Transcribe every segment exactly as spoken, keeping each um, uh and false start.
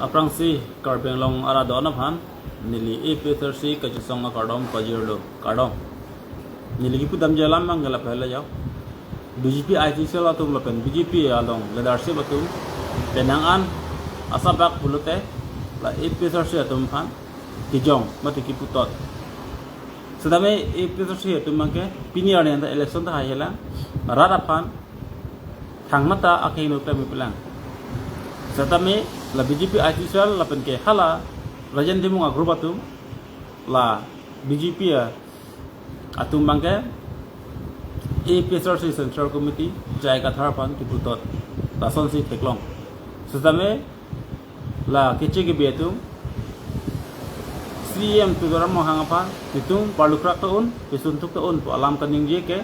Aphrangsi Karbi Anglong arat do-an aphan neli A P H L C kachesong akardom pajirlo, kardom. Neli kipudamji alam abang ke lapu helo jo. B J P I T cell atum lapen B J P along leadership atum penang an asabak pulote la A P H L C atum aphan kejong mate kiputot. Setame A P H L C atum abang ke pini arni anta election ta haihelang, rat aphan thangmata akehingno klem pelang. Setame la B J P I T cell lapen ke hala Rajen Timung a group atum la B J P a atum abang ke A P H L C Central Committee J I Kathar aphan kiputot, lasonsi theklong. Setame la Keche Kebe atum C E M Tuliram Ronghang aphan netum parlukrak ta un, pesunthuk ta un pu alam kaningje ke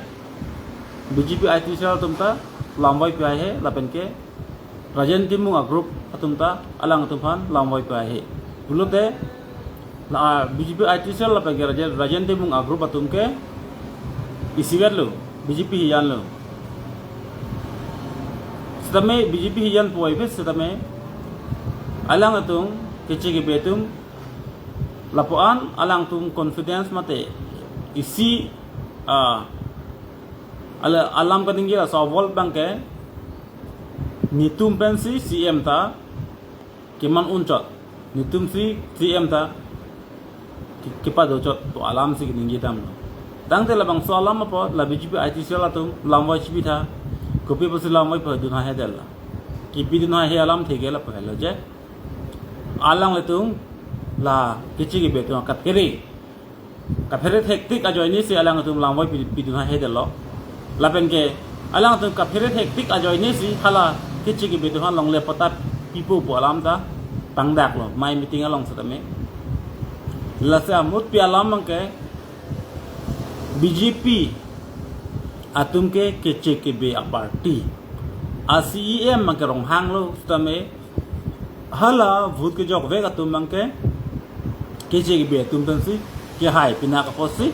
B J P I T cell atum ta lamvai pi haihe, lapen ke Rajen Timung a group atum ta alangtum aphan lamvai pi haihe. Pulote la B J P I T cell lapen ke Rajen, Rajen Timung a group atum ke isivetlo, B J P hiyanlo. Setame B J P hiyan puvoivet setame alangtum Keche Kebe atum lapu-an alangtum confidence mate isi, ah, ala-, alam kaningje laso a-vote abang ke netum pensi C E M ta keman unchot, netumsi C E M ta ke-, kepadochot pu alamsi kaningje damlo. Tangte labangso alam apot la B J P I T cell atum lamvai chibitha, kopi pusi lamvai pidun haihedetlo. Kipidun haihe alamthe ke lapu helo je, alanglitum la Keche Kebe atum kaphere, kaphere thektik ajoinesi alangtum lamvai pi-, pidun haihedetlo. Lapen ke alangtum kaphere thektik ajoinesi hala Keche Kebe atum aphan longle patta pipo pu alam ta pangdaklo, mai meeting along setame. Lasi amutpi alam abang ke B J P atum ke Keche Kebe a party, a C E M abang ke Ronghang lo setame hala vote kejokvek atum abang ke Keche Kebe atum pensi kehai pinak apotsi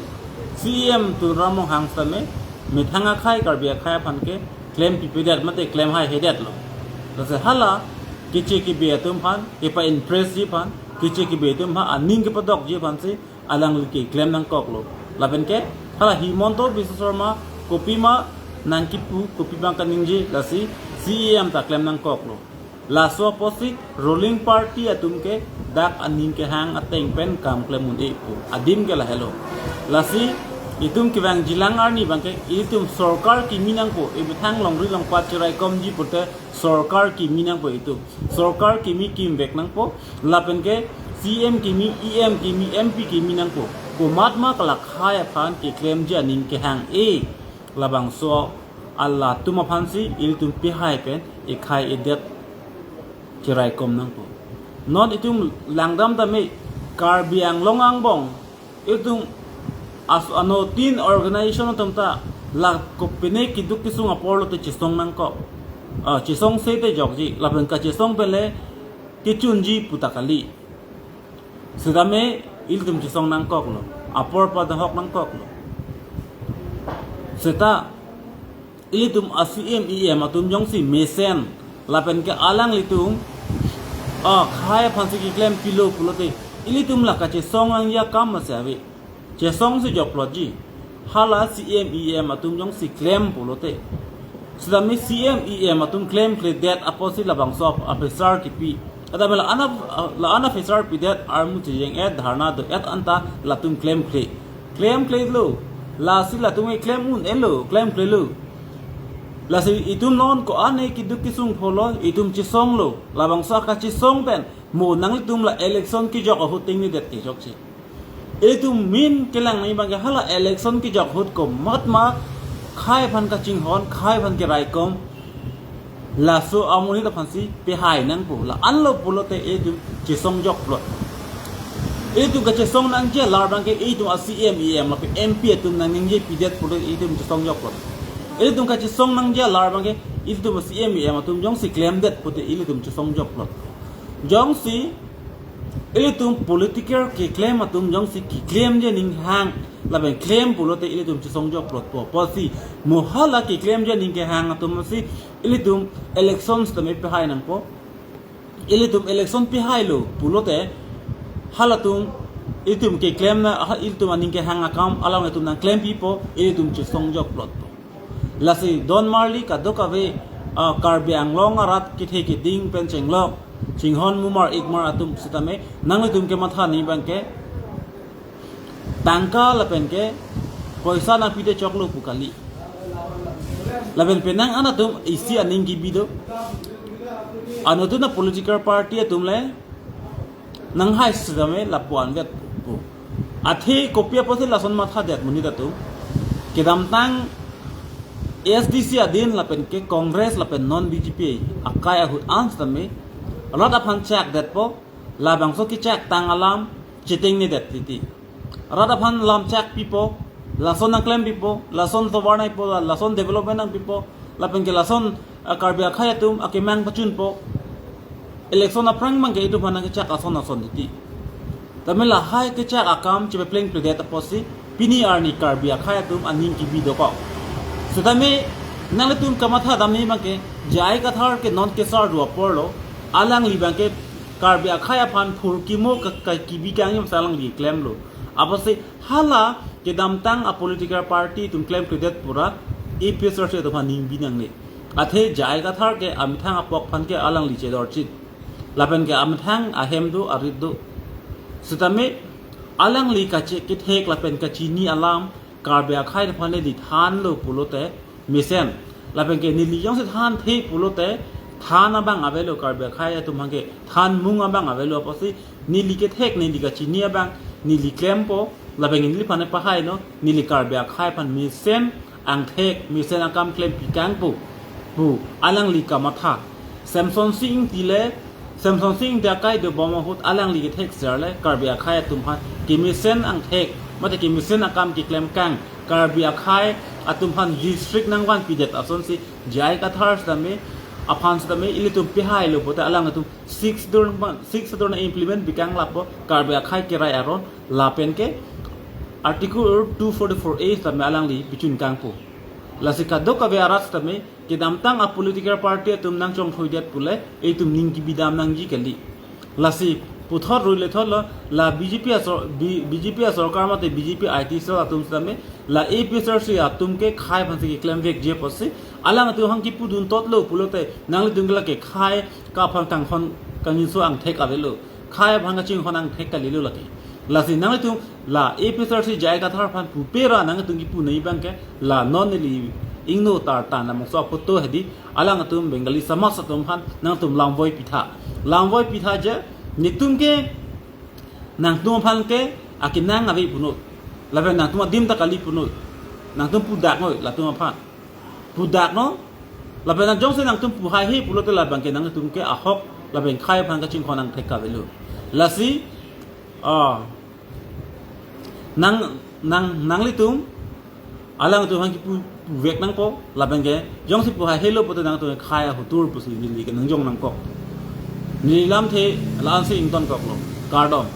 C E M Tuliram Ronghang setame methang akhai, Karbi akhai aphan ke klem pipedet mate klem haihedetlo. Lasi hala Keche Kebe atum aphan kepa-impress ji aphan, Keche Kebe atum aphan aning kepadokji aphansi alangli keklem nangkoklo. Lapen ke hala Himanta Biswa Sarma kopima nangkipu, kopima kaningje, lasi C E M ta klem nangkoklo. Laso apotsi ruling party atum ke dak aning kehang ateng pen kam klem un-e pu adim ke lahelo. Lasi itum kevangjilang arni abang ke itum sorkar kimi nangpo, imethang longri longpat cheraikomji pute sorkar kimi nangpo itum. Sorkar kimi kimvek nangpo, lapen ke C E M kimi, E M kimi, M P kimi nangpo. Komatma kalakhai aphan keklemji aning kehang-e, labangso alatum aphansi ilitum pehai pen ekhai edet cheraikom nangpo. Non itum langdam tame, Karbi Anglong angbong itum as-, anuttin organization atum ta la kopine keduk kesung apor lote chesong nangkok. Ah, chesongse te jokji, lapen kachesong pen le kechunji pu ta kali. Setame ilitum chesong nangkoklo, apor padahok nangkoklo. Seta ilitum a C E M E M atum jongsi mesen lapen ke alanglitum akhai aphansi keklem pilo pulote, ilitum la kachesong nangji akam masi ave. Chesongsi jokplotji. Hala C E M E M atum jongsi klem pulote, setame C E M E M atum klemkledet apotsi labangso officer kipi. Atame la-an a-, la-an officer pidet, armu chejeng-et, dharna do-et anta latum klemkle. Klemklelo. Lasi latum ke klem un-elo, klemklelo. Lasi itum non ko-an keduk kesung pholo, itum chesonglo. Labangso akachesong pen mo nanglitum la election kejok ahut tengne det kejokche. Itum main kelang nangji abang ke hala election kejok ahut komatma khai aphan kachinghon, khai aphan keraikom, laso amonit aphansi pehai nangpo. La-anlo pulote itum chesong jokplot. Itum kachesong nangji alar abang ke itum a C E M E M lapen M P atum nangningje pidet pulote itum chesong jokplot. Itum kachesong nangji alar abang ke itum a C E M E M atum jongsi klemdet pute ilitum chesong jokplot. Jongsi Ilitum political keklem atum jongsi keklemji aning hang lapen klem pulote ilitum chesongjok plotpo. Pusi mo hala keklemji aning kehang atum si ilitum election sitame pehai nangpo. Ilitum election pehailo pulote halatum ilitum keklem na ha ilitum aning kehang akam alanglitum nangklempipo, ilitum chesongjok plotpo. Lasi don marli kadokave, ah, Karbi Anglong arat kethe keding pen chenglok chinghon mumar ikmar atum sitame nanglitum kematha ni abangke tangka lapen ke poisa nangpite choklo pu kali. Lapen penang an atum isi aning kebi do. Anuttin a political party atum le nanghai sitame lapu-an vet pu. Athe kopi apotsi lason mathadet monit atum. Kedamtang A S D C adin lapen ke Congress lapen non B J P akai ahut an sitame rat aphan chakdetpo, labangso kechaktang alam chetengne det titi. Rat aphan lam chakpipo, lason nangklempipo, lason tovar nangpo, lason development nangpipo, lapen ke lason, ah, Karbi akhei atum akemang pachunpo. Election aphrang abangke itum aphan nangkechak ason ason titi. Tame lahai kechak akam chepepleng pledet apotsi pini arni Karbi akhei atum aning kebi dokok. Sitame nanglitum kamatha damji abangke J I Kathar ke non kesar do aporlo, alangli abangke Karbi akhei aphan phurkimo ka, ka kebi kangji apotsi alangli klemlo. Apotsi hala kedamtang a political party atum klem kledet pura A P H L C atum aphan aning bi nangne. Athe J I Kathar ke amethang apok aphan ke alangli chedorchit. Lapen ke amethang ahem do arit do. Sitame alangli kache kethek lapen kachini alam Karbi akhei aphan neli thanlo pulote mesen. Lapen ke neli jongsi thanthe pulote than abang avelo, Karbi akhei atum aphan ke than mung abang avelo apotsi neli kethek neli kachini abang neli klempo, lapen ke neliphan pahaino, neli Karbi akhei aphan mesen angthek mesen akam klempi kangpo pu alangli kamatha. Semsonsing Ingti le, Semsonsing Ingti akai dobom ahut alangli kethek ser le Karbi akhei atum aphan kemesen angthek mate kemesen akam keklem kang, Karbi akhei atum aphan district nangvanpidet asonsi J I Kathar sitame aphan sitame ilitum pehailo pulote alangtum Sixth Schedule, Sixth Schedule nang-implement bi kang lapu Karbi akhei kerai aron lapen ke Article two forty-four A sitame alangli bichun kangpo. Lasi kadokave arat sitame kedamtang a political party atum nangchongthoidet pule itum aning kebi dam nangji kali. Lasi puthot rule thotlo la B J P asor-, B-, B J P asorkar mate B J P I T cell atum sitame la A P H L C atum ke khei aphansi keklemvekji apotsi alangtum aphan kipudun totlo pulote nanglitum ke lake khei ka aphan kanghon kangjinso angthek avelo, khei aphan kachinghon angthek kalilo lake. Lasi nanglitum la A P H L C J I Kathar aphan pupe ra nanglitum kipu nangji abangke la non neli ingno tar tan lamangso aphoto hedi alangtum Bengali samaj atum aphan nangtum lamvoi pitha. Lamvoi pitha je netum ke nangtum aphan ke akenang ave punot. Lapen nangtum adim ta kali punot. Nangtum pudak noi latum aphan. Pudak no. Lapen nang jongsi nangtum pu haihe pulote labangke nangtum ke ahok lapen khei aphan kachinghon angthek kavelo. Lasi, ah, nang, nang, nanglitum alangtum aphan kipu, puvek nangpo, lapen ke jongsi pu haihelo pulote nangtum khei ahutur pusi neli ke nangjong nangkok. Neli lamthe la-ansi ingtonkoklo. Kardom.